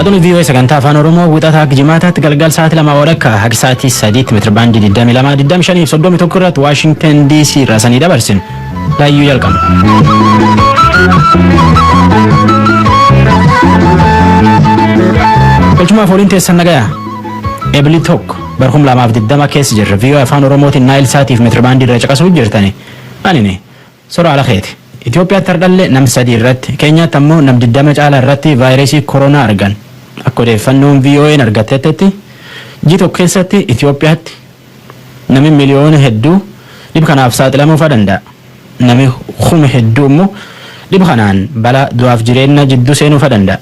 Raadiyoon VOA sagantaa afaan Oromoo wixataa hanga jimaataatti galgal sa'aatii 2 walakkaa hanga sa'aatii 3tti meetira baandii 22 25 fi 31 irratti Waashingtan DC irraa sanii dabarsinu laayyuu jalqabna. Galchumaaf waliin teessan nagayaa. Eebili 1 bara 2020 keessa jirra. VOA afaan Oromootiin Naayil Saatiif meetira baandii irra caqasuu jirtani. Anini sora ala keeti. Itoophiyaatti hardhallee nam 3 irratti, Keenyaatti ammoo nam 20 caalaa irratti vaayirasii koronaa argan. Akka odeeffannoon VOA'n argattetti ji tokko keessatti Itoophiyaatti nami miliyoona hedduu dhib kanaaf saaxilamuu fa danda'a. Nami kuma hedduu immoo dhib kanaan balaa du'aaf jireenya jidduu seenuu fa danda'a.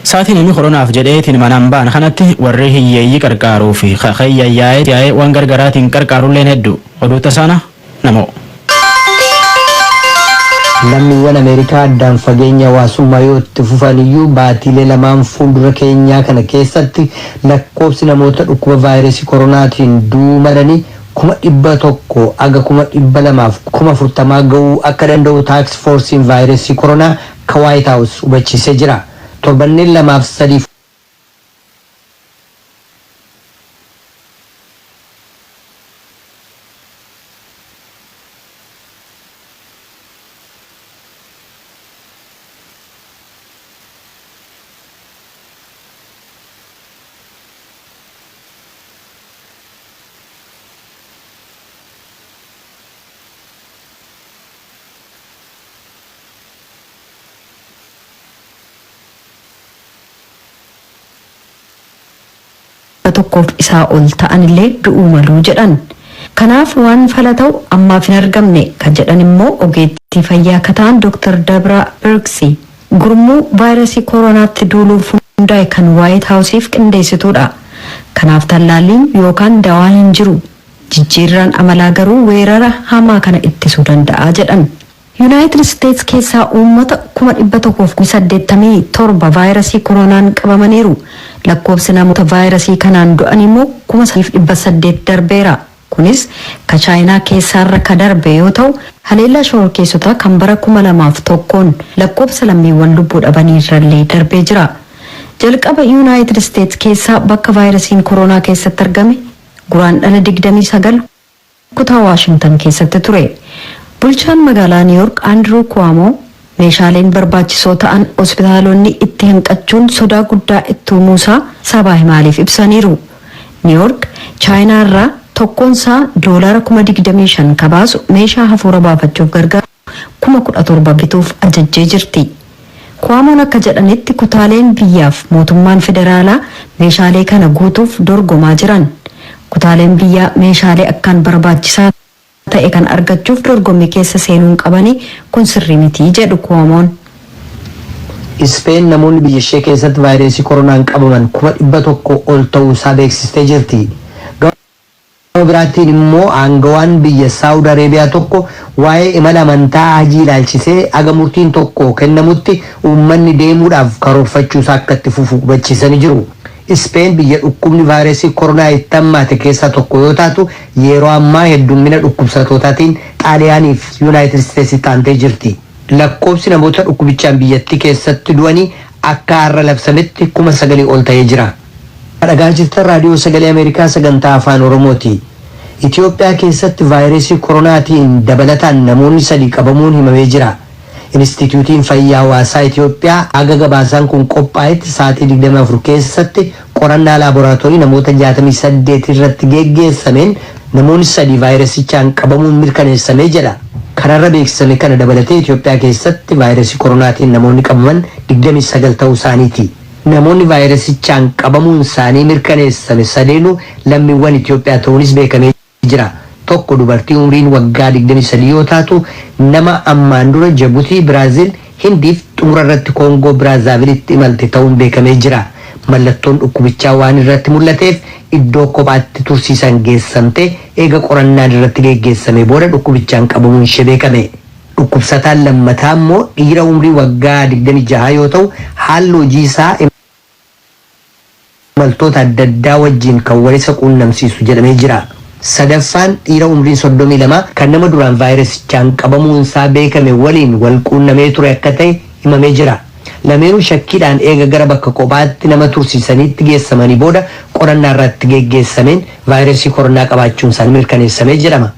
Saatii namni koronaaf jedheetiin manaan ba'an kanatti warri hiyyeeyyii qarqaaruu fi yaa'ee yaa'ee waan gargaraatiin qarqaarulleen hedduu oduu tasaana namoo. Lammiiwwan Ameerikaa addaan fageenya hawaasummaa yoo itti fufan iyyuu baatiilee lamaan fuuldura keenyaa kana keessatti lakkoofsi namoota dhukkuba vaayirasii koronaatiin du'uu malanii 100,000 aga 240,000 ga'uu akka danda'u taaksi foorsiin vaayirasii koronaa ka Waayit Haawus hubachiisee jira. Torbanneen lamaaf sadiif tokkoof isaa ol ta'anillee du'uu maluu jedhan. Kanaaf waan fala ta'u ammaaf hin argamne kan jedhan immoo ogeettii fayyaa akka ta'an Dr. Dabra Birksi gurmuu vaayirasii kooronaatti duuluuf hundaa'e kan Waayit Haawusiif qindeessituudha. Kanaaf tallaalliin yookaan dawaan hin jiru. Jijjiirraan amalaa garuu weerara hamaa kana ittisuu danda'a jedhan. Yuunaayitid Isteets keessaa uummata 187,000 vaayirasii koronaan qabamaniiru. Lakkoofsi namoota vaayirasii kanaan du'an immoo 3,800 darbeera. Kunis ka Chaayinaa keessaarra ka darbe yoo ta'u, haleellaa shororkeessotaa kan bara 2001n lakkoofsa lammiiwwan lubbuu dhabanii irrallee darbee jira. Jalqaba Yuunaayitid Isteets keessaa bakka vaayirasiin koronaa keessatti argame guraandhala 29 kutaa Waashingtan keessatti ture. Bulchaan magaalaa Niiyork Andiruu Kuwaamoo meeshaaleen barbaachisoo ta'an hospitaalonni itti hanqachuun sodaa guddaa itti uumuusaa sabaa himaaleef ibsaniiru. Niiyork Chaayinaa irraa tokkoonsaa doolaara 25,000 kabaasu meeshaa hafuura baafachuuf gargaaru 17,000 bituuf ajajjee jirti. Kuwaamoon akka jedhanitti kutaaleen biyyaaf mootummaan federaalaa meeshaalee kana guutuuf dorgomaa jiran. Kutaaleen biyyaa meeshaalee akkaan barbaachisaa ta'e kan argachuuf dorgommii keessa seenuun qabanii kun sirrii miti jedhu Kuwaamoon. Ispeen namoonni biyya ishee keessatti vaayirasii koronaan qabaman 100,000 ol ta'uu isaa beeksistee jirti. Gama biraattiin immoo aangawaan biyya Saawud Areebiyaa tokko waa'ee imala amantaa hajii ilaalchisee aga murtiin tokko kennamutti uummanni deemuudhaaf karoorfachuu isaa akka itti fufu hubachiisanii jiru. Ispeen biyya dhukkubni vaayirasii koronaa itti hammaate keessaa tokko yoo taatu yeroo ammaa heddummina dhukkubsattootaatiin Xaaliyaanii fi Yuunaayitid Isteetsitti aantee jirti. Lakkoofsi namoota dhukkubichaan biyyattii keessatti du'anii akka har'a labsametti 9,000 ol ta'ee jira. Dhagaa jirtan raadiyoo sagalee Ameerikaa sagantaa afaan Oromooti. Itoophiyaa keessatti vaayirasii koronaatiin dabalataan namoonni sadi qabamuun himamee jira. Inistituutiin Fayyaa Hawaasaa Itoophiyaa haga gabaasaan kun qophaa'etti sa'aatii 24 keessatti qorannaa laaboraatoorii namoota 68 irratti geggeessameen namoonni sadi vaayirasichaan qabamuun mirkaneessamee jedha. Kanarra beeksisame kana dabalatee Itoophiyaa keessatti vaayirasii koronaatiin namoonni qabaman 29 ta'uu isaaniiti. Namoonni vaayirasichaan qabamuun isaanii mirkaneessame sadeenuu lammiiwwan Itoophiyaa ta'uunis beekamee jira. Tokko dubartii umriin waggaa 23 yoo taatu nama ammaan dura Jabuutii, Biraazil, Hindiif xumura irratti Koongoo Biraazaavilitti imalte ta'uun beekamee jira. Mallattoon dhukkubichaa waan irratti mul'ateef iddoo kophaatti tursiisan geessamte eega qorannaan irratti geggeessame booda dhukkubichaan qabamuun ishee beekame. Dhukkubsataan lammataa immoo dhiira umrii waggaa 26 yoo ta'u haalli hojii isaa imaltoota adda addaa wajjin kan wal isa quunnamsiisu jedhamee jira. Sadaffaan dhiira umriin 32 kan nama duraan vaayirasichaan qabamuun isaa beekame waliin wal quunnamee ture akka ta'e himamee jira. Lameenuu shakkiidhaan eega gara bakka kophaatti nama tursiisaniitti geessamanii booda qorannaa irratti geggeessameen vaayirasii koronaa qabaachuun isaanii mirkaneessamee jedhama.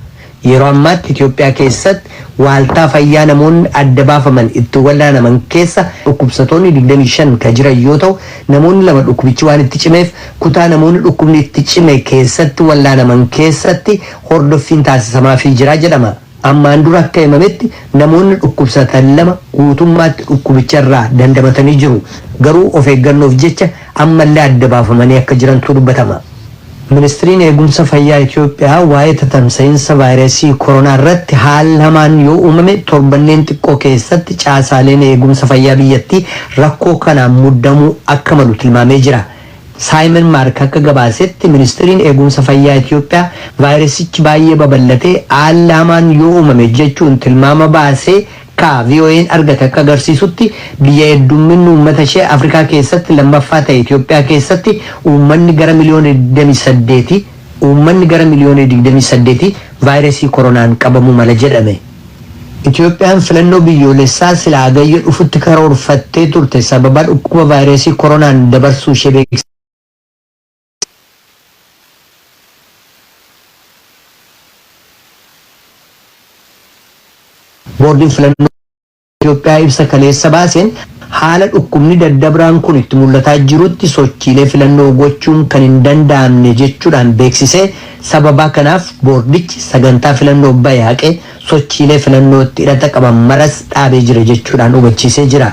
Yeroo ammaatti Itoophiyaa keessatti waaltaa fayyaa namoonni adda baafaman itti wallaanaman keessa dhukkubsatoonni 25 kan jiran yoo ta'u, namoonni lama dhukkubichi waan itti cimeef kutaa namoonni dhukkubni itti cime keessatti wallaanaman keessatti hordoffiin taasisamaafii jira jedhama. Ammaan dura akka himametti namoonni dhukkubsatan lama guutummaatti dhukkubicharraa dandamatanii jiru. Garuu of eeggannoof jecha ammallee adda baafamanii akka jirantu dubbatama. Ministiriin eegumsa fayyaa Itoophiyaa waa'ee tatamsa'iinsa vaayirasii koronaa irratti haalli hamaan yoo uumame torbanneen xiqqoo keessatti caasaaleen eegumsa fayyaa biyyattii rakkoo kanaan muddamuu akka malu tilmaamee jira. Saayimon Maark akka gabaasetti ministiriin eegumsa fayyaa Itoophiyaa vaayirasichi baay'ee babal'atee haalli hamaan yoo uumame jechuun tilmaama baasee ka VOA'n argate akka agarsiisutti, biyya heddumminni uummata ishee Afrikaa keessatti lammaffaa ta'e Itoophiyaa keessatti uummanni gara miliyoona 28 vaayirasii koronaan qabamuu mala jedhame. Itoophiyaan filannoo biyyoolessaa silaa Hagayya dhufutti karoorfattee turte sababa dhukkuba vaayirasii koronaan dabarsuu ishee beeksiste. Boordiin filannoo Itoophiyaa ibsa kaleessa baaseen, haala dhukkubni daddabraan kun itti mul'ataa jirutti sochiilee filannoo gochuun kan hin danda'amne jechuudhaan beeksisee, sababaa kanaaf boordichi sagantaa filannoo bahe haqee sochiilee filannootti hidhata qaban maras dhaabee jira jechuudhaan hubachiisee jira.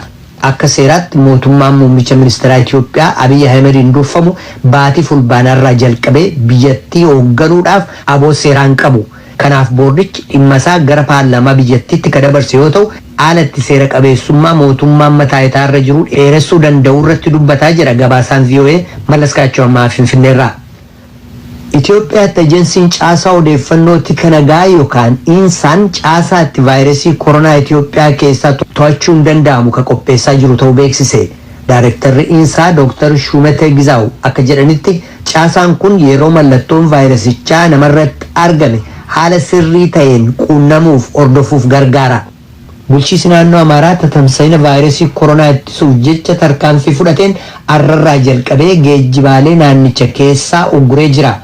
Akka seeraatti mootummaan muummicha ministeeraa Itoophiyaa Abiy Ahimediin durfamu baatii Fulbaanaarraa jalqabee biyyattii hoogganuudhaaf aboo seeraan qabu. Kanaaf boordichi dhimma isaa gara paarlaamaa biyyattiitti kan dabarse yoo ta'u, haala itti seera qabeessummaa mootummaan mataa irra jiru dheeressuu danda'u irratti dubbataa jira gabaasaan VOA Mallas Kaachoo ammaa Finfinneerraa. Itoophiyaatti ejensiin caasaa odeeffannoo tika nagaa yookaan Insaan caasaa itti vaayirasii koronaa Itoophiyaa keessaa to'achuun danda'amu kan qopheessaa jiru ta'uu beeksise. Daarektarri Insaa Dr. Shumete Gizaaw akka jedhanitti, caasaan kun yeroo mallattoon vaayirasichaa namarratti argame haala sirrii ta'een quunnamuuf hordofuuf gargaara. Bulchiinsi naannoo Amaaraa tatamsa'ina vaayirasii koronaa ittisuuf jecha tarkaanfii fudhateen arrarraa jalqabee geejjibaalee naannicha keessaa ugguree jira.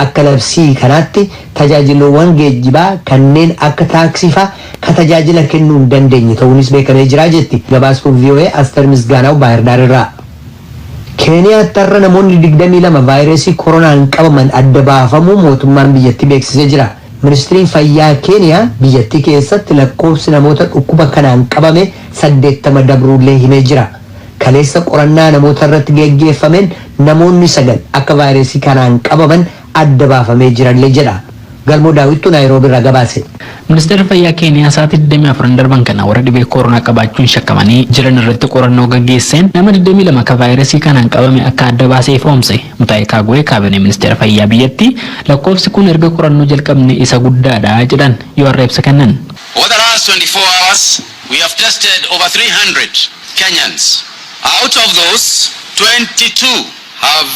Akka labsii kanaatti tajaajilawwan geejjibaa kanneen akka taaksii fa'aa ka tajaajila kennuu hin dandeenye ta'uunis beekamee jira jetti gabaastuun VOA Aster Misgaanaw Baahirdaar irraa. Keeniyaatti har'a namoonni 22 vaayirasii koronaan qabaman adda baafamuu mootummaan biyyattii beeksisee jira. Ministiriin fayyaa Keeniyaa biyyattii keessatti lakkoofsi namoota dhukkuba kanaan qabame 80 dabruullee himee jira. Kaleessa qorannaa namoota irratti geggeeffameen namoonni sagal akka vaayirasii kanaan qabaman adda baafamee jirallee jedha. Galmoo Daawittuu Naayiroobii irraa gabaase. Ministeerri Fayyaa Keeniyaa sa'aatii 24 darban kana warra dhibee koronaa qabaachuun shakkamanii jiran irratti qorannoo gaggeesseen nama 22 akka vaayirasii kanaan qabame akka adda baasee ifoomse. Mutaa'ee Kaagwee, kaabinee ministeera fayyaa biyyattii, lakkoofsi kun erga qorannoo jalqabne isa guddaadha jedhan yoo har'a ibsa kennan. Over the last 24 hours, we have tested over 300 Kenyans. Out of those, 22 have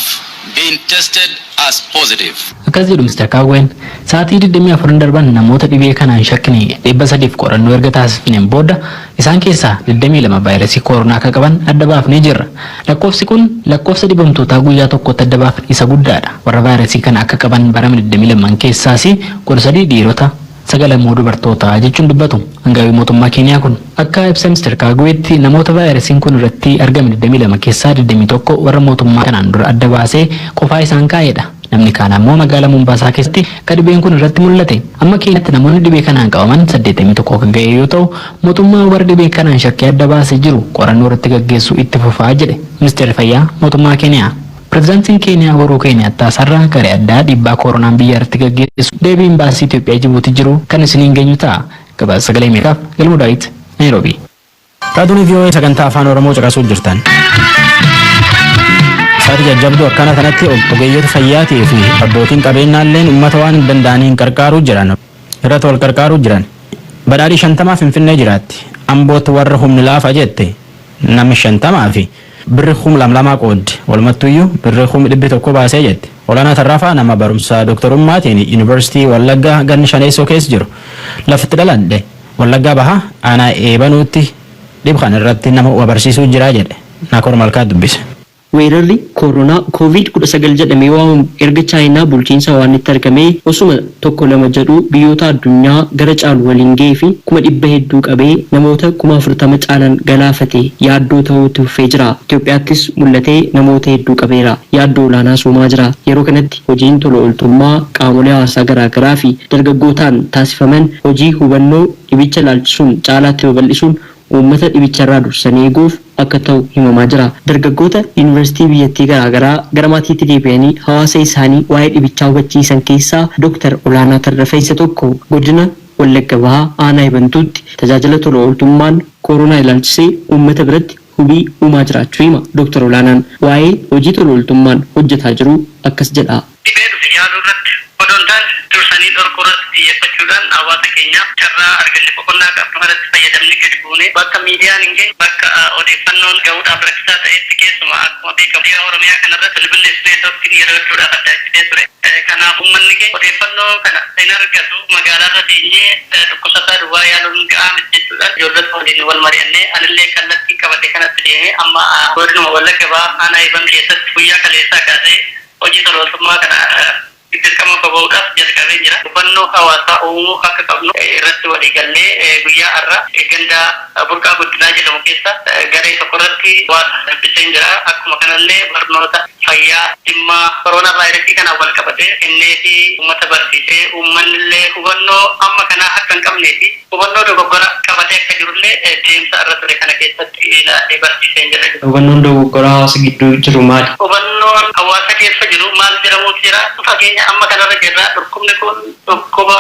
been tested as positive. Akkas jedhu Mr. Kaagween: sa'aatii 24 darban namoota dhibee kanaan shakkine 300 qorannoo erga taasifneen booda isaan keessaa 22 vaayirasii koronaa akka qaban adda baafnee jirra. Lakkoofsi kun lakkoofsa dhibamtootaa guyyaa tokkotti adda baafne isa guddaadha. Warra vaayirasii kana akka qaban barame 22 keessaas 13 dhiirota, sagal immoo dubartoota jechuun dubbatu hangawii mootummaa Keeniyaa kun. Akka ibsa Mr. Kaagweetti, namoota vaayirasiin kun irratti argame 22 keessaa 21 warra mootummaa kanaan dura adda baasee qofaa isaan kaa'edha. Namni kaan ammoo magaalaa Mombaasaa keessatti akka dhibeen kun irratti mul'ate. Amma Keeniyaatti namoonni dhibee kanaan qabaman 81 kan ga'e yoo ta'u, mootummaan warra dhibee kanaan shakkii adda baasee jiru qorannoo irratti gaggeessuu itti fufaa jedhe ministeerri fayyaa mootummaa Keeniyaa. Pireezidaantiin Keeniyaa Uhuruu Keeniyaattaa sarara garee addaa dhiibbaa koronaan biyya irratti gaggeessu deebiin baasii Itoophiyaa Jibuuti jiru kan isiniin geenyu ta'a. Gabaasa Sagalee Ameerikaaf Galmuu Daawit, Naayiroobii. Raadiyoon VOA sagantaa Afaan Oromoo caqasuu jirtan. Sa'aatii jajjabduu akkana kanatti ogeeyyota fayyaatii fi abbootiin qabeenyaalleen uummata waan hin danda'aniin qarqaaruu jiran, irratti wal qarqaaruu jiran. Badhaadhii 50 Finfinnee jiraatti. Ambootti warra humni laafa jette namni 50 fi birri 2000 qooddi. Walumattuyyuu birri 100,000 baasee jette. Olaanaa Tarraafaa nama barumsa dooktarummaatiin Yuunivarsiitii Wallaggaa ganni shaneessoo keessa jiru. Lafti dhaladhe Wallaggaa Bahaa aanaa Eebanuutti. Dhib kana irratti nama waa barsiisuu jira jedhe. Naakoor Malkaa dubbise. Weerarri koronaa Covid-19 jedhamee waamamu erga Chaayinaa bulchiinsa Wuhaanitti argamee osuma tokko lama jedhuu biyyoota addunyaa gara caalu waliin gahee fi 400,000 hedduu qabee namoota 40,000 caalan galaafate yaaddoo ta'uu itti fufee jira. Itoophiyaattis mul'atee namoota hedduu qabeera. Yaaddoo olaanaas uumaa jira. Yeroo kanatti hojiin tola ooltummaa qaamolee hawaasaa garaa garaa fi dargaggootaan taasifaman hojii hubannoo dhibicha ilaalchisuun caalaatti babal'isuun uummata dhibicharraa dursanii eeguuf akka ta'u himamaa jira. Dargaggoota Yuunivarsiitii biyyattii garaa garaa gara maatiitti deebi'anii hawaasa isaanii waa'ee dhibichaa hubachiisan keessaa Dr. Olaanaa Tarrafee isa tokko. Godina Wallagga Bahaa Aanaa Ebantuutti tajaajila tola ooltummaan koronaa ilaalchisee uummata biratti hubii uumaa jiraachuu hima Dr. Olaanaan. Waa'ee hojii tola ooltummaan hojjetaa jiruu akkas jedha. Dhibee dhufe yaaluu irratti odoo hin taane dursanii dhorkuu irratti xiyyeeffachuudhaan hawaasa keenyaaf carraa arganne boqonnaa qabnu kanatti fayyadamnee gadi buunee bakka miidiyaan hin geenye, bakka odeeffannoon gahuudhaaf rakkisaa ta'etti, keessumaa akkuma beekamu dhiha Oromiyaa kanarratti bilbillis neetworkiin yeroo hedduudhaaf adda citee ture. Kanaaf uummanni keenya odeeffannoo kana hin argatu. Magaalaarra teenyee dhukkubsataa duwwaa yaaluun ga'aa miti jechuudhaan ijoollota waliin wal mari'annee, anillee kallattiin qabadhe kanatti deemee, amma godinuma Wallagga Bahaa aanaa Eeban keessatti guyyaa kaleessaa kaasee hojii tola ooltummaa kana dirqama bahuudhaaf jalqabee jira. Hubannoo hawaasaa uumuu akka qabnu irratti walii gallee, guyyaa har'a ganda Burqaa Guddinaa jedhamu keessa garee tokko irratti waan dubbiseen jira. Akkuma kanallee barnoota fayyaa dhimma koronaa vaayirasii kanaan wal qabatee kennee fi uummata barsiisee, uummanni illee hubannoo amma kanaa akka hin qabnee fi hubannoo dogoggora qabatee akka jirullee deemsa irra ture kana keessatti ilaalee barsiiseen jira. Hubannoon dogoggoraa hawaasa gidduu jiru maali? Hubannoon hawaasa keessa jiru maal jedhamuutu jira? Fakkeenya amma kanarra jirra, dhukkubni kun dhukkuba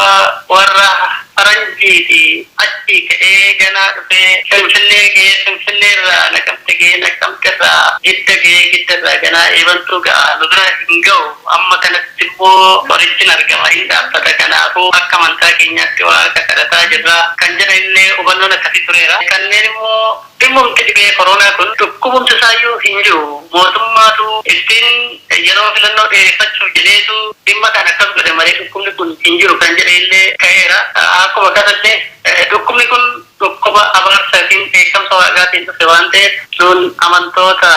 warra faranjiiti, achi ka'ee ganaa dhufee Finfinnee ga'ee, Finfinnee irraa Naqamte ga'ee, Naqamte irraa Gidda ga'ee, Gidda irraa ganaa Eebantuu ga'a, nu bira hin ga'u. Amma kanatti immoo qorichi argama, hin dhaabbata, kanaafuu akka amantaa keenyaatti waaqa kadhataa jirra kan jedhan illee hubannoon akkasii tureera. Kanneen immoo dhimmumti dhibee koronaa kun dhukkubumti isaayyuu hin jiru, mootummaatu ittiin yeroo filannoo dheereffachuuf jedheetu dhimma kana akkas godhe malee dhukkubni kun hin jiru kan jedhe illee ka'eera. Akkuma kanallee dhukkubni kun dhukkuba abaarsa yookiin dheekkamsa waaqaatiin dhufe waan ta'eef nuun amantoota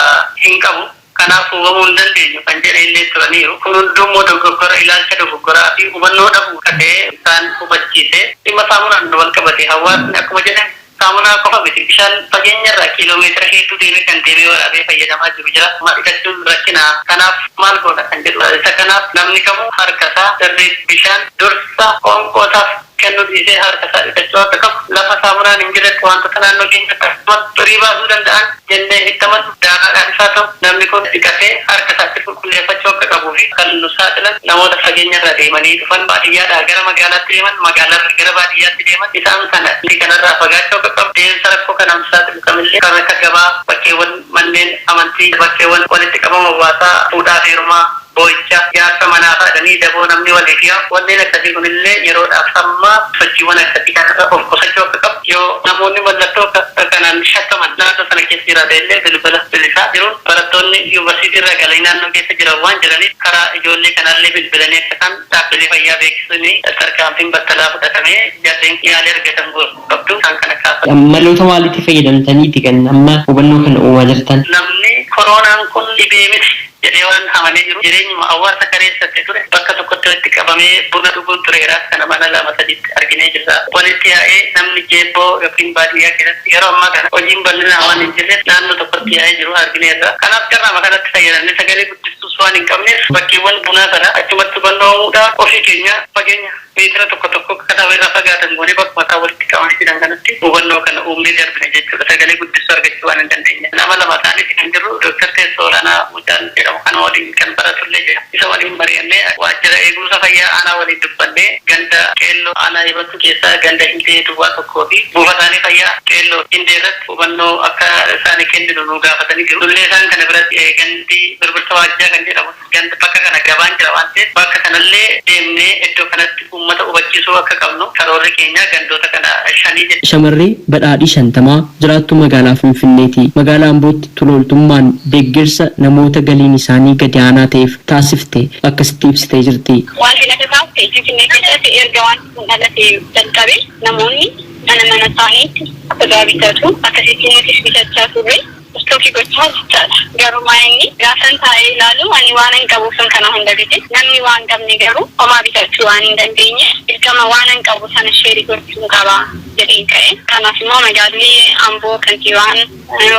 hin qabu, kanaaf hubamuu hin dandeenyu kan jedhe illee turaniiru. Kun hundummoo dogoggora, ilaalcha dogoggoraa fi hubannoo dhabuu akka ta'e isaan hubachiise. Dhimma saamunaan wal qabate, hawaasni akkuma jedhan saamunaa qofa miti, bishaan fageenyarraa kiiloomeetira hedduu deemee kan deemee waraabee fayyadamaa jiru jira. Dhiqachuun rakkina, kanaaf maal goona kan jedhu. Isa kanaaf namni kamuu harka isaa sirriitti bishaan dursa qoonqoo isaaf kennu dhiisee harka isaa dhiqachuu akka qabu, lafa saamunaan hin jirretti wantoota naannoo keenyatti akkasumas xurii baasuu danda'an jennee hittaman daakaadhaan isaa ta'u namni kun dhiqatee harka isaatti qulqulleeffachuu akka qabuu fi kan nu saaxilan namoota fageenyarraa deemanii dhufan, baadiyyaadhaa gara magaalaatti deeman, magaalaarraa gara baadiyyaatti deeman, isaan kana kanarraa fagaachuu akka qabu, deemsa rakkoo kanaaf saaxilu kamillee kan akka gabaa, bakkeewwan manneen amantii, bakkeewwan walitti qabama hawaasaa, fuudhaa fi heerumaa, boo'icha, ijaarsa manaa fa'adhanii daboo namni waliif yaa'u, wanneen akkasii kunillee yeroodhaaf amma sochiiwwan akkasii kanarra of qusachuu akka qabu, yoo namoonni mallattoo kanaan shakkaman naannoo sana keessa jiraate illee bilbila bilisaa jiruun, barattoonni yuunivarsiitii irraa galanii naannoo keessa jiran waan jiraniif karaa ijoollee kanallee bilbilanii akka isaan dhaabbilee fayyaa beeksisuun tarkaanfiin battalaa fudhatamee jarreen yaalii argatan qabdu isaan kana kaasa. Maloota maaliitti fayyadamtaniiti kan amma hubannoo kana uumaa jirtan? Namni koronaan kun dhibee miti jedhee waan amanee jiru, jireenyuma hawaasa kareessatti ture, bakka tokkotti walitti qabamee buna dhuguun tureera. Kana mana lama sadiitti arginee jirra. Walitti yaa'ee namni jeebboo yookiin baadiyyaa keessatti yeroo ammaa kana hojiin bal'inaan waan hin jirreef naannoo tokkotti yaa'ee jiru argineerra. Kanaaf carraama kanatti fayyadamne, sagalee guddistus waan hin qabneef, bakkeewwan bunaa sana achumatti hubannoo uumuudhaan ofii keenya fageenya meetira tokko tokko akka irraa fagaatan goonee bakkuma isaan walitti qabamanii jiran kanatti hubannoo kana uumnee darbine jechuudha. Sagalee guddistuu argachuu waan hin dandeenye. Nama lama ta'anii kan jirru, Dooktar Teessoo Olaanaa Mucaan jedhamu kana waliin kan baratullee jira. Isa waliin mari'annee, waajjira eegumsa fayyaa aanaa waliin dubbannee, ganda Qeelloo aanaa Eebantuu keessaa ganda Hindee 01 fi buufataalee fayyaa Qeelloo Hindee irratti hubannoo akka isaanii kenninu nu gaafatanii jiru. Nullee isaan kana biratti gandi Birbirsa Waajjaa kan jedhamu ganda bakka kana gabaan jira waan ta'eef, bakka kanallee deemnee iddoo kanatti uummata hubachiisuu akka qabnu karoorri keenya gandoota kana shanii jechuudha. Shamarree Badhaadhii Shantamaa jiraattuu magaalaa Finfinneeti. Magaalaa Ambootti tola ooltummaan deeggarsa namoota galiin isaanii gadi aanaa ta'eef taasifte akkasitti ibsitee jirti. Wanti na kakaafte, Finfinnee keessatti erga wanti kun dhalate jalqabe namoonni Mana mana isaaniitti qodaa bitatu. Akkasitti nutis bitachaa turre. Istookii gochaa jechaadha. Garuu inni gaafan taa'ee ilaalu, ani waan hin qabuuf kana hunda bite. Namni waan qabne garuu homaa bitachuu waan hin dandeenye, dirqama waan hin qabu sana share gochuu qaba jedheen ka'e. Kanaaf immoo magaalli Amboo kantiibaan,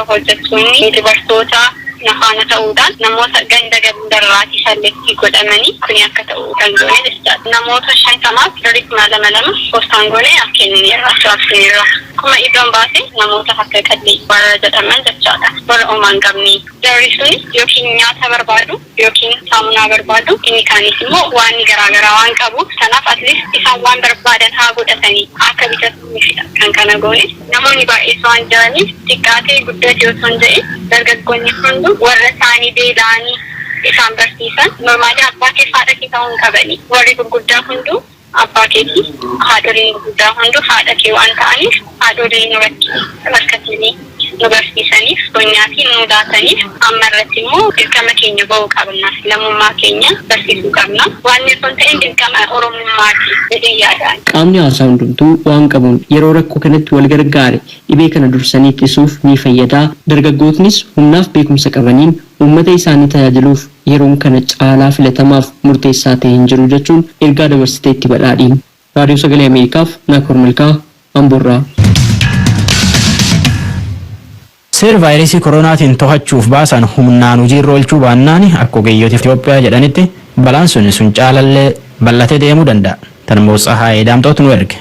hojjettoonni dubartoota na faana ta'uudhaan namoota ganda gandarraatii select godhamanii kuni akka ta'u kan goone jechaadha. Namoota 50f birrii 2000 poostaan goone akka kennineerra, raabsineerra. 100,000 baase namoota akka qallee warra jedhaman jechaadha. Warra homaa hin qabne. Jarri sun yookiin nyaata barbaadu yookiin saamunaa barbaadu, inni kaanis immoo waan garaagaraa waan qabu. Kanaaf at least isaan waan barbaadan haa godhatanii akka bitataniifidha kan kana goone. Namoonni baay'ees waan jiraniif, xiqqaatee guddate osoo hin jedhin, dargaggoonni hunduu warra isaanii beela'anii isaan barsiisan, normally abbaa kee, haadha kee ta'uu hin qabani. Warri gurguddaa hunduu abbaa keetii, haadholiin gurguddaa hunduu haadha kee waan ta'aniif, haadholiin rakkatanii nu barsiisaniif, fi nu laataniif, amma irratti immoo dirqama keenya ba'uu qabna, lammummaa keenya barsiisuu qabna. Waan osoo hin ta'in dirqama oromummaati jedhee yaadaan. Qaamni hawaasaa hundumtuu waan qabuun yeroo rakkoo kanatti wal gargaare dhibee kana dursanii ittisuuf ni fayyada. Dargaggootnis humnaaf beekumsa qabaniin uummata isaanii tajaajiluuf yeroon kana caalaa filatamaaf murteessaa ta'e hin jiru jechuun ergaa dabarsitee itti badhaadhiin. Raadiyoo Sagalee Ameerikaaf Naakoor Malkaa, Amboorraa. Seer vaayirasii koronaatiin to'achuuf baasan humnaan hojiirra oolchuu baannaan, akka ogeeyyoota Itoophiyaa jedhanitti, balaan sun caalallee bal'atee deemuu danda'a. Tan immoo Tsahaayee Daamxootu nu erge.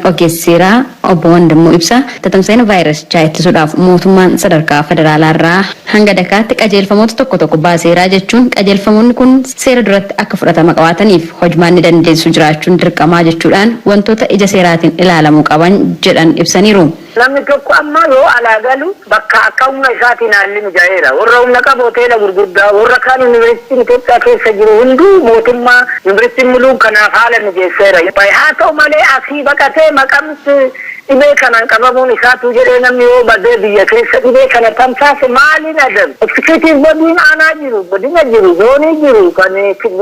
Ogeessi seeraa obbo Wandimmoo Ibsaa tatamsa'ina vaayirasichaa ittisuudhaaf mootummaan sadarkaa federaalaarraa hanga dakaatti qajeelfamoota tokko tokko baaseeraa jechuun, qajeelfamoonni kun seera duratti akka fudhatama qabaataniif hojmaanni dandeessu jiraachuun dirqamaa jechuudhaan wantoota ija seeraatiin ilaalamuu qaban jedhan ibsaniiru. Namni tokko amma yoo alaa galu bakka akka humna isaatiin haalli mijaa'eera. Warra humna qabu hoteela gurguddaa, warra kaan yuunivarsiitiin Itoophiyaa keessa jiru hunduu mootummaa yuunivarsiitiin muluun kanaaf haala mijeesseera. Haa ta'u malee, asii baqatee maqamti dhibee kanaan qabamuun isaatu jedhee namni yoo badee biyya keessa dhibee kana tamsaase maaliin adabu? Executive bodyn aanaa jiru, godina jiru, zoonii jiru, kan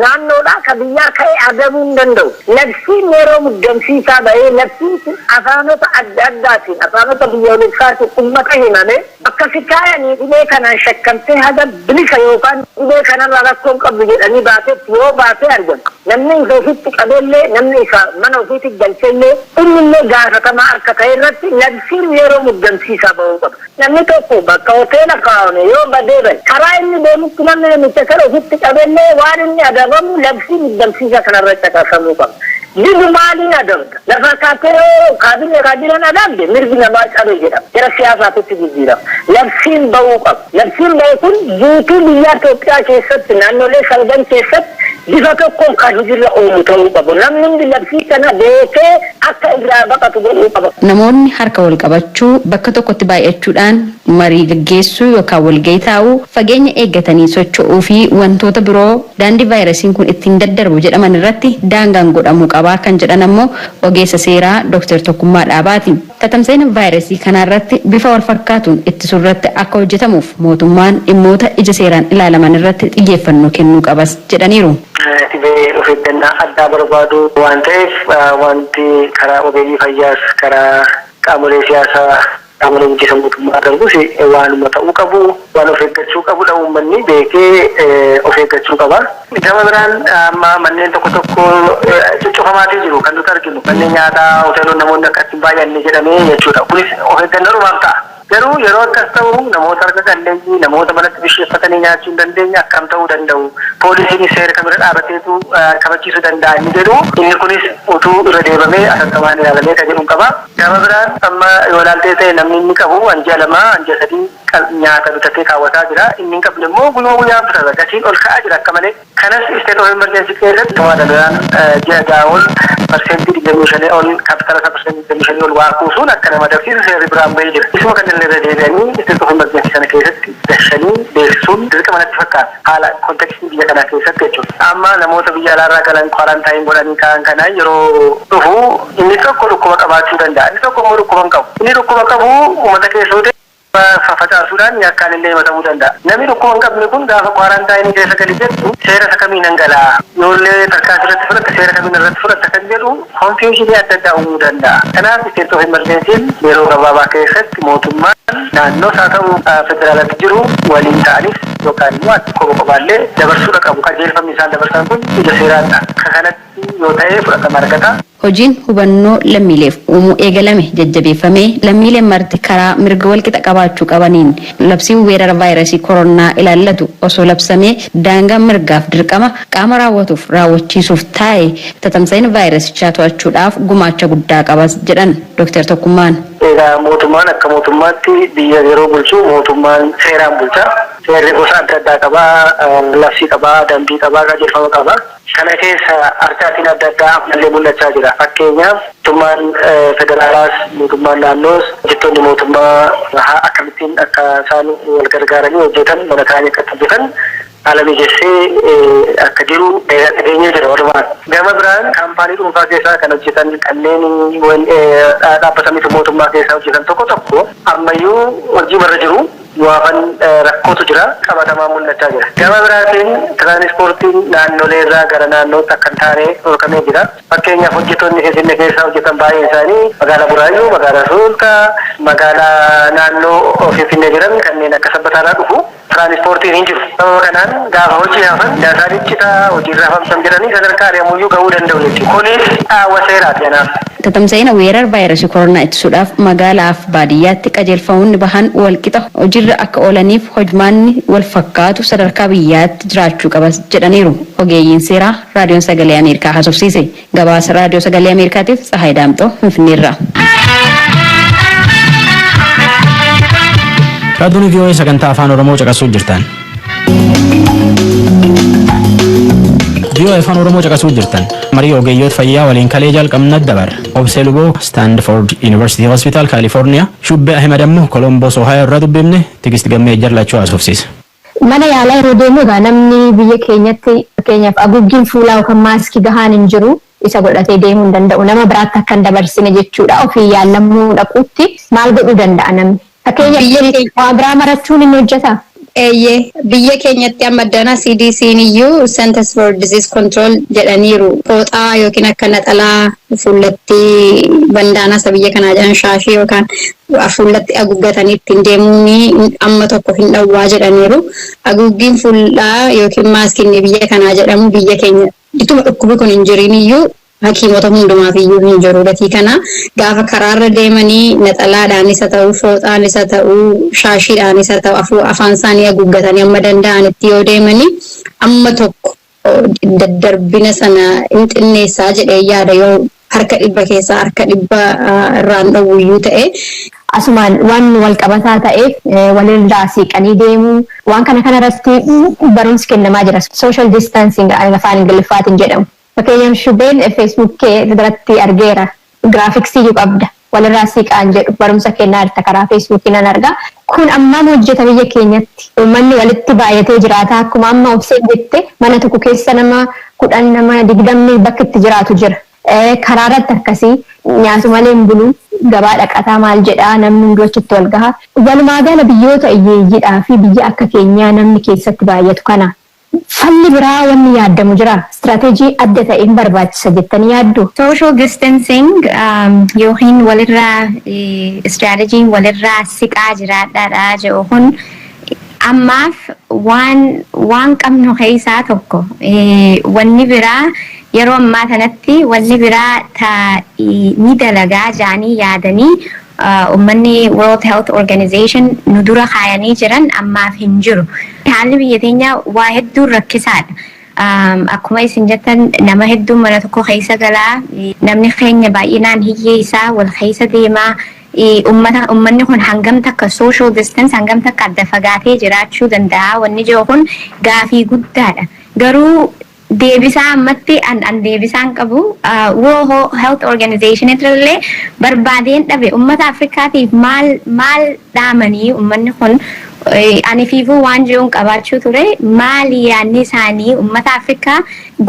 naannoodhaa ka biyyaa ka'e adabuu hin danda'u. Labsiin yeroo muddamsiisaa bahee, labsiin sun afaanota adda addaatiin, afaanota biyyoolessaatiin uummata himame, bakka si kaayanii dhibee kanaan shakkamtee haga bilisa yookaan dhibee kanarraa rakkoon qabdu jedhanii baatetti yoo baatee argamu, namni isa ofitti qabeellee, namni isa mana ofiitti galchellee, innillee gaafatamaa akka ta'e irratti labsiin yeroo muddamsiisaa bahuu qaba. Namni tokko bakka hoteela kaa'ame yoo badee bade, karaa inni deemutti namni namicha kana ofitti qabeellee waan inni adabamu labsii muddamsiisaa kanarra caqasamuu qaba. Dibu maaliin adabda? Lafa kaatee yoo kaabinee kaabineen adabde, mirgi namaa cabe jedhama. Gara siyaasaatitti jijjiirama. Labsiin bahuu qaba. Labsiin bahe kun guutuu biyya Itoophiyaa keessatti, naannolee salgan keessatti bifa tokkoon kan hojiirra oolu ta'uu qabu. Namni hundi labsii kana beekee akka irraa baqatu godhuu qaba. Namoonni harka wal qabachuu, bakka tokkotti baay'achuudhaan marii gaggeessuu yookaan walgahii taa'uu, fageenya eeggatanii socho'uu fi wantoota biroo daandii vaayirasiin kun ittiin daddarbu jedhaman irratti daangaan godhamuu qabaa kan jedhan ammoo ogeessa seeraa Dr. Tokkummaa Dhaabaati. Tatamsa'ina vaayirasii kanarratti bifa wal fakkaatuun ittisuu irratti akka hojjetamuuf mootummaan dhimmoota ija seeraan ilaalaman irratti xiyyeeffannoo kennuu qabas jedhaniiru. Dhibee of eeggannaa addaa barbaadu waan ta'eef, wanti karaa ogeeyyii fayyaas, karaa qaamolee siyaasaa, qaamolee bulchiinsa mootummaa darbus waanuma ta'uu qabu, waan of eeggachuu qabudha, uummanni beekee of eeggachuu qaba. Gama biraan amma manneen tokko tokko cuccufamaatii jiru kan nuti arginu, manneen nyaataa, hoteelonni, namoonni akka ittiin baay'anne jedhamee jechuudha. Kunis of eeggannoodhumaaf ta'a. Garuu yeroo akkas ta'u namoota harka qalleeyyii, namoota manatti bisheeffatanii nyaachuu hin dandeenye akkam ta'uu danda'u? Poolisiin seera kamirra dhaabateetu kabachiisuu danda'a inni jedhu, inni kunis utuu irra deebamee atattamaan ilaalamee kan jedhu qaba. Gama biraan amma yoo ilaaltee ta'e, namni inni qabu ji'a 2, ji'a 3 nyaata bitatee kaawwataa jira. Inni hin qabne immoo guyyaa guyyaan bitata. Gatiin ol ka'aa jira akka malee. Kanas state of emergency keessatti waan biraan ji'a 6 ol 25% ol, kaapitaala isaa 25% ol waa kuusuun akka nama agarsiisu seerri biraan bahee jira. Isuma kanneen irra deebi'anii state of emergency sana keessatti dashanii beeksisuun dirqama natti fakkaata. Haala contextii biyya kanaa keessatti jechuudha. Amma namoota biyya alaarraa galan quarantine godhanii ka'an kana yeroo dhufu, inni tokko dhukkuba qabaachuu danda'a. Inni tokko immoo dhukkuba hin qabu. Inni dhukkuba qabu uummata keessoo Facaasuudhaan yakkaan illee himatamuu danda'a. Namni dhukkuba hin qabne kun gaafa quarantine keessa gadi jettu seera isa kamiin dhangalaa'a? Yoollee tarkaanfii irratti fudhatta, seera kamiin irratti fudhatta kan jedhu confusion adda addaa uumuu danda'a. Kanaaf state of emergencyn yeroo gabaabaa keessatti mootummaan naannoos haa ta'u federaalatti jiru waliin ta'anis yookaan immoo qoba qobaallee dabarsuudha qabu. Qajeelfamni isaan dabarsan kun ija seeraan akka kanatti yoo ta'e fudhatama argata. Hojiin hubannoo lammiileef uumuu eegalame jajjabeeffamee lammiileen marti karaa mirga walqixa qabaachuu qabaniin labsiin weerara vaayirasii koronaa ilaallatu osoo labsamee daangaa mirgaaf dirqama qaama raawwatuuf raawwachiisuuf taa'e tatamsa'ina vaayirasichaa to'achuudhaaf gumaacha guddaa qabas jedhan Dr. Tokkummaan. Egaa mootummaan akka mootummaatti biyya yeroo bulchu mootummaan seeraan bulcha. Seerri gosa adda addaa qabaa, labsii qabaa, dambii qabaa, qajeelfama qabaa. Kana keessa harcaatiin adda addaa ammallee mul'achaa jira. Fakkeenyaaf, mootummaan federaalaas, mootummaan naannoos hojjettoonni mootummaa akkamittiin akka isaan wal gargaaranii hojjetan, mana ta'anii akka hojjetan haala mijessee akka jiru dhageenyee jira walumaan. Gama biraan kaampaanii dhuunfaa keessaa kan hojjetan, kanneen dhaabbata miti mootummaa keessaa hojjetan tokko tokko ammayyuu hojii warra jiru waafan rakkootu jira, qabatamaa mul'achaa jira. Gama biraatiin tiraanispoortiin naannolee irraa gara naannootti akka hin taane dhorkamee jira. Fakkeenyaaf, hojjettoonni Finfinnee keessaa hojjetan baay'een isaanii magaalaa Buraayyuu, magaalaa Sulultaa, magaalaa naannoo Finfinnee jiran kanneen akka Sabbataarraa dhufu. Tiraanispoortiin hin jiru. Sababa kanaan gaafa hojii hafan daasaan citaa, hojiirra hafamsan jedhanii sadarkaa ari'amuyyuu gahuu danda'u jechuudha. Kunis dhaawwa seeraati kanaaf. Tatamsa'ina weerara vaayirasii koronaa ittisuudhaaf magaalaaf baadiyyaatti qajeelfamoonni bahan walqixa hojiirra akka oolaniif hojmaanni wal fakkaatu sadarkaa biyyaatti jiraachuu qabas jedhaniiru. Ogeeyyiin seeraa Raadiyoon Sagalee Ameerikaa haasofsiise. Gabaasa Raadiyoo Sagalee Ameerikaatiif Tsahaay Daamxoo Finfinneerraa. Raadiyoon VOA sagantaa Afaan Oromoo caqasuu jirtan. VOA Afaan Oromoo caqasuu jirtan. Marii ogeeyyoota fayyaa waliin kalee jalqabna dabarra. Obsee Luboo Stanford University Hospital California, Shubbee Ahmed ammoo Columbus Ohio irraa dubbifne. Tigist Gammee jallachuu haasofsiisa. Mana yaalaa yeroo deemu egaa namni biyya keenyatti fakkeenyaaf haguuggiin fuulaa yookaan maaskii gahaan hin jiru, isa godhatee deemuu hin danda'u, nama biraatti akka hin dabarsine jechuudha. Ofii yaalamuu dhaquutti maal godhuu danda'a namni? Fakkeenyaaf, waa biraa marachuun inni hojjetaa? Eeyyee, biyya keenyatti amma dana CDC'n iyyuu, Centers for Disease Control jedhaniiru, fooxaa yookiin akka naxalaa fuullatti bandaanaa isa biyya kanaa jedhan shaashii yookaan fuullatti haguuggatanii ittiin deemuun amma tokko hin dhowwaa jedhaniiru. Haguuggiin fuullaa yookiin maaskiin biyya kanaa jedhamu biyya keenya ituma dhukkubi kun hin jirin iyyuu hakiimota hundumaaf iyyuu hin jiru. Gatii kana gaafa karaarra deemanii naxalaadhaan isa ta'u, fooxaan isa ta'u, shaashiidhaan isa ta'u, afaan isaanii haguuggatanii amma danda'anitti yoo deemanii amma tokko daddarbina sana hin xinneessaa jedhee yaada, yoo harka 100 keessaa harka 100 irraan dhowwuyyuu ta'e. Asumaan waan wal qabataa ta'eef walirraa siiqanii deemuu, waan kana kanarratti barumsi kennamaa jira. Social distancing afaan Ingiliffaatiin jedhamu. Fakkeenyaaf, Shubeen Facebook kee irratti argeera. Graphics iyyuu qabda. Walirraa siiqaan jedhu barumsa kennaa jirta, karaa Facebookii nan argaa. Kun ammaam hojjeta biyya keenyatti? Uummanni walitti baay'atee jiraata. Akkuma amma Obseen jette, mana tokko keessa nama 10, nama 20 bakka itti jiraatu jira. Karaa irratti akkasii nyaatu malee hin bulu, gabaa dhaqataa maal jedhaa, namni hundi achitti wal gaha. Walumaa gala biyyoota hiyyeeyyiidhaa fi biyya akka keenyaa namni keessatti baay'atu kana falli biraa wanni yaadamu jira. Istirateejii adda ta'een barbaachisa jettanii yaaddu? Social distancing yookiin walirraa istirateejiin walirraa siqaa jiraadhaadha jedhu kun ammaaf waan qabnu keessaa tokko. Wanni biraa yeroo ammaa kanatti wanni biraa ta ni dalagaa jaanii yaadanii uummanni World Health Organization nu dura kaayanii jiran ammaaf hin jiru. Haalli biyya teenyaa waa hedduun rakkisaadha. Akkuma isin jettan, nama hedduun mana tokko keessa galaa, namni keenya baay'inaan hiyyeessaa wal keessa deemaa, ummata ummanni kun hangam takka social distance, hangam takka adda fagaatee jiraachuu danda'a wanni jiru kun gaafii guddaadha. Garuu deebisaa ammatti an deebisaan qabu World Health Organization illee barbaadeen dhabe. Ummata Afrikaatiif maal maal dhaamanii ummanni kun Ani fiifuu waan jiruun qabaachuu ture. Maali yaadni isaanii uummata Afrikaa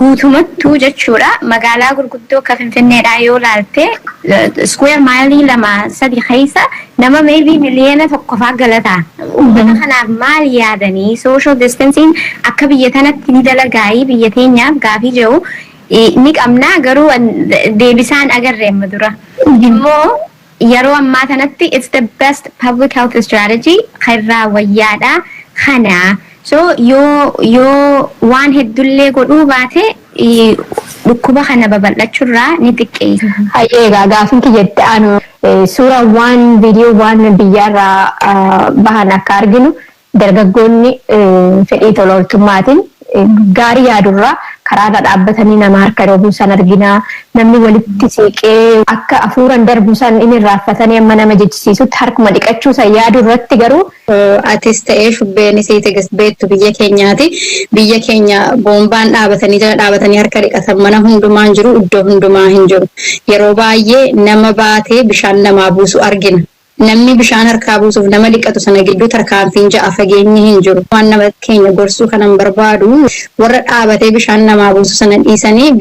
guutumattuu jechuudha? Magaalaa gurguddoo akka Finfinneedhaa yoo laalte, square mile 2-3 keessa nama maybe 1 miliyoona faa galataa. Uummata kanaaf maal yaadanii? Social distancing akka biyya tanatti ni dalagaayii biyya teenyaaf gaafii jiru ni qabna, garuu deebisaan agarre amma dura. Immoo yeroo ammaa kanatti it's the best public health strategy irraa wayyaadha kana. So yoo waan heddullee godhuu baate, dhukkuba kana babal'achuurraa ni xiqqeessa. Hayyee, egaa gaafin kiyyatti aanu, suuraawwan viidiyoowwan biyyaarraa bahan akka arginu, dargaggoonni fedhii tola ooltummaatiin gaarii yaadurraa karaarra dhaabbatanii nama harka dhoobuu san argina. Namni walitti siiqee akka hafuuran darbu san inni irraanfatanii amma nama jechisiisutti harkuma dhiqachuu san yaaduu irratti garuu. Atis ta'ee shubbeenis beektu biyya keenyaati. Biyya keenya boombaan dhaabatanii jala dhaabatanii harka dhiqatan mana hundumaa hin jiru, iddoo hundumaa hin jiru. Yeroo baay'ee nama baatee bishaan namaa buusu argina. Namni bishaan harkaa buusuuf nama dhiqatu sana gidduu tarkaanfiin ja'a fageenyi hin jiru. Waan nama keenya gorsuu kanan barbaadu, warra dhaabatee bishaan namaa buusu sana dhiisanii